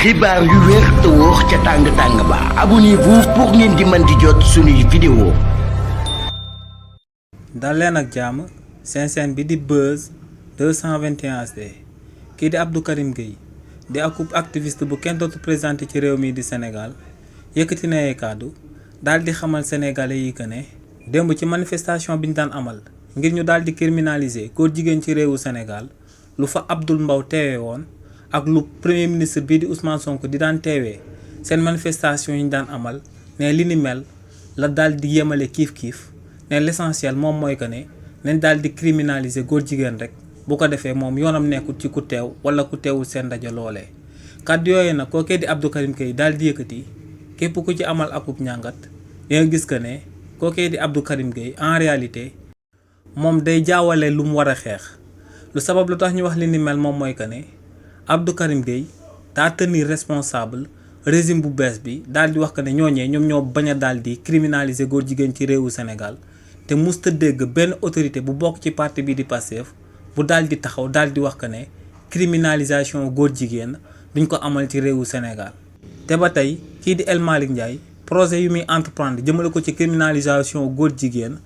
xibaar yu wér te wóor ca tàng-tàng ba abonnez-vous pour ngeen di mën di jot suñuy vidéo. dal leen ak jàmm seen bi di Buzz 221 HD kii di Abdou Karim Gueye di akub activiste bu kenn dootu présenté ci réew mi di Sénégal yëkkati na ay kàddu daal di xamal sénégalais yi que ne démb ci manifestation bi ñu daan amal ngir ñu daal di criminaliser góor jigéen ci réewu Sénégal lu fa Abdoul Mbow teewee woon ak lu premier ministre bii di Ousmane Sonko di daan teewee seen manifestation yi ñu daan amal ne li ni mel la daal di yemale kiif-kiif ne l'essentiel moom mooy que ne nañ daal di criminaliser góor jigéen rek bu ko defee moom yoonam nekkul ci ku teew wala ku teewul seen ndaje loolee. kàddu yooyu nag kookee di Abdou Karim Gueye daal di yëkkati képp ku ci amal akub njàngat di nga gis que ne kookee di Abdou Karim Gueye en réalité moom day jaawale lu mu war a xeex lu sabab lu tax ñu wax li ni mel moom mooy que ne Abdou Karim Gueye daa tenir responsable régime bu bees bi daal di wax que ne ñooñee ñoom ñoo bañ a daal di criminaliser góor jigéen ci réewu Sénégal te musta dégg benn autorité bu bokk ci parti bi di Pastef bu daal di taxaw daal di wax que ne criminalisation góor jigéen duñ ko amal ci réewu Sénégal. te ba tey kii di El Malick Ndiaye projet yu muy entreprendre jëmale ko ci criminalisation góor jigéen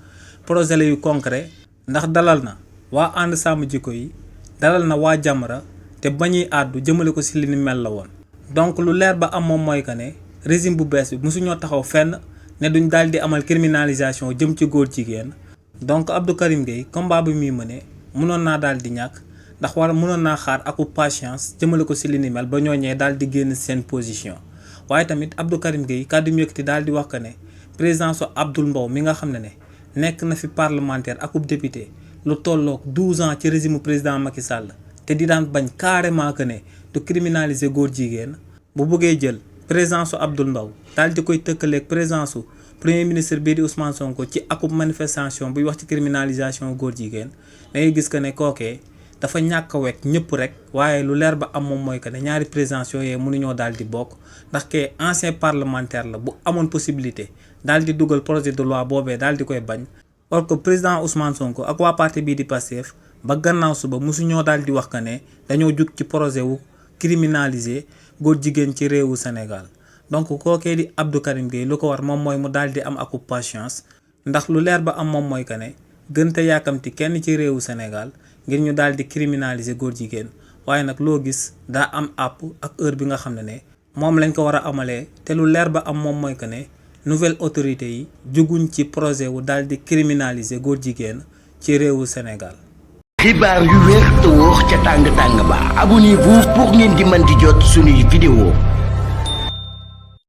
projet la yu concret ndax dalal na waa ànd sàmm jikko yi dalal na waa Jamra te bañuy àddu jëmale ko ci li ni mel la woon. donc lu leer ba am moom mooy que ne régime bu bees bi mosuñoo taxaw fenn ne duñ daal di amal criminalisation jëm ci góor jigéen donc Abdou Karim Gueye combat bi muy mëne mënoon naa daal di ñàkk ndax mënoon naa xaar aku patience jëmale ko ci li ni mel ba ñooñee daal di génn seen position. waaye tamit Abdou Karim Gueye kàddu mu yëkkati daal di wax que ne président su Abdoul Mbow mi nga xam ne nekk na fi parlementaire akub député lu tolloog 12 ans ci régime président Macky Sall te di daan bañ carrément que ne du criminaliser góor jigéen bu bëggee jël présence su Abdoul Mbow daal di koy tëkkaleeg présence su premier ministre bii di Ousmane Sonko ci akub manifestation buy wax ci criminalisation góor jigéen da ngay gis que ne kookee dafa ñàkk a wekk ñëpp rek waaye lu leer ba am moom mooy que ne ñaari présidence yooyu mënuñoo daal di bokk ndax ke ancien parlementaire la bu amoon possibilité daal di dugal projet de loi boobee daal di koy bañ. or que président Ousmane Sonko ak waa parti bii di Pastef ba gannaaw suba mosuñoo daal di wax que ne dañoo jug ci projet wu criminaliser góor jigéen ci réewu Sénégal donc kookee di Abdou Karim Gueye lu ko war moom mooy mu daal di am akub patience ndax lu leer ba am moom mooy que ne gënte yàkkamti kenn ci réewu Sénégal ngir ñu daal di criminaliser góor jigéen waaye nag loo gis daa am àpp ak heure bi nga xam ne moom lañ ko war a amalee te lu leer ba am moom mooy que ne nouvelle autorité yi juguñ ci projet wu daal di criminaliser góor jigéen ci réewu Sénégal. xibaar yu wér te wóor ca tàng-tàng ba abonnez-vous pour ngeen di mën di jot suñuy vidéo.